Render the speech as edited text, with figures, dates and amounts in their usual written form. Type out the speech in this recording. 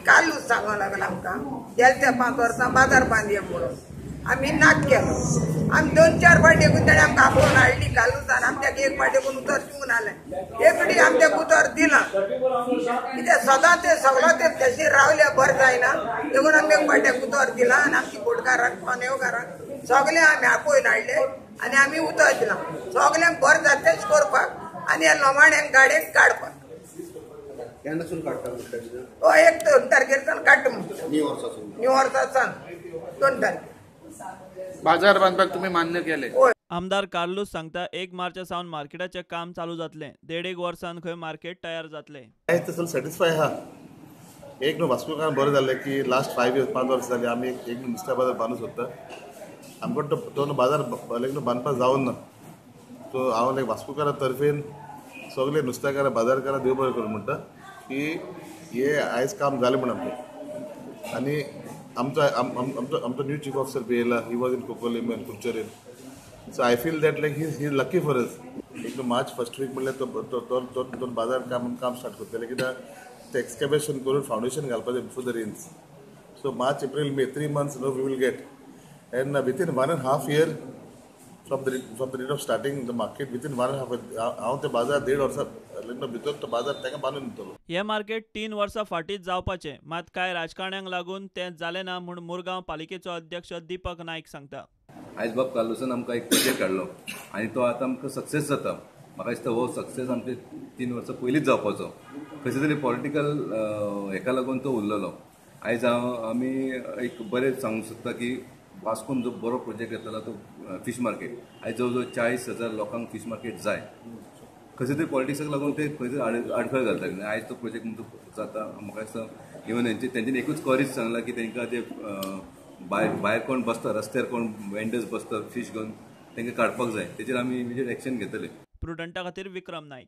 कालूच सांगो लागला आमकां गेले त्या 5 वर्सां बाजार बांदया म्हणून आमी नाक केलो. आमी 2-4 फावटी एकूण ताणें आमकां आपोवन हाडली कालूसान. आमच्याक एक फावटी एकूण उतर दिवंक नासलें, एक फावटी आमच्याक उतर दिलां. कित्याक सदां ते सगळो ते तशें रावल्या बरें जायना देखून आमी एक फावट्याक उतर दिलां आनी आमची बोटकारांक कोनेवकारांक सगळें आमी आपोवन हाडले आनी आमी उतर दिलां सगळ्यांक बरें जाता तेच करपाक आनी ह्या लोमाण्यांक गाडयेक काडपाक. तो 1-2 तारखेर सावन काडटा म्हणटा, न्यू वर्सा सावन 2 तारखेर बाजार बांदपाक तुमी मान्य केले. आमदार कार्लूस सांगता 1 मार्चा सावन मार्केटाचें काम चालू जातलें. 1.5 वर्सान खंय मार्केट तयार जातलें. आयज तसो सॅटिस्फाय आहा. एक न्हू वास्कोकार बरें जालें की लास्ट 5 इयर्स 5 वर्सां जालीं आमी एक नुस्त्या बाजार बांदूंक सोदता. आमकां तो बाजार लायक न्हू बांदपाक जावन ना. सो हांव लायक वास्कोकारा तर्फेन सगळे नुस्त्याकारां बाजारकारां देव बरें करूं म्हणटा की हे आयज काम जालें म्हण आमचें. आनी आमचो आमचो आमचो न्यू चीफ ऑफिसर बी येयला, he was in Cuncolim and Curchorem. So I feel that like he is lucky for us. एक मार्च फर्स्ट वीक म्हणल्यार तो तो तो बाजार काम काम स्टार्ट करतले कित्याक ते एक्सकवेशन करून फावंडेशन घालपाचें before the rains. So March, April, May, 3 months no we will get. And within 1.5 year from the date of starting the market, within 1.5 हांव ते बाजार 1.5 वर्सां भितर तो बाजार तांकां बांदून दितलो. हे मार्केट 3 वर्सां फाटींच जावपाचें, मात कांय राजकारण्यांक लागून तें जालें ना म्हूण मुरगांव पालिकेचो अध्यक्ष दीपक नायक सांगता. आयज बाब कार्लूसान आमकां एक प्रोजेक्ट काडलो आनी तो आतां आमकां सक्सेस जाता. म्हाका दिसता हो सक्सेस आमचे 3 वर्सां पयलींच जावपाचो, खंयचे तरी पॉलिटिकल हेका लागून तो उरलेलो. आयज हांव आमी एक बरें सांगूंक सोदता की वास्कोन जो बरो प्रोजेक्ट येतलो तो फीश मार्केट. आयज जवळ जवळ 40,000 लोकांक फीश मार्केट जाय. खंयचे तरी पॉलिटिक्साक लागून ते खंय तरी आडखळ घालता. आयज तो प्रोजेक्ट जाता. म्हाका दिसता इवन तेंच्यांनी एकूच कॉरीज सांगला की तांकां ते भायर कोण बसता, रस्त्यार कोण वेंडर्स बसता फीश घेवन, तांकां काडपाक जाय. तेचेर आमी इमिजिएट एक्शन घेतले. प्रुडंटा खातीर विक्रम नायक.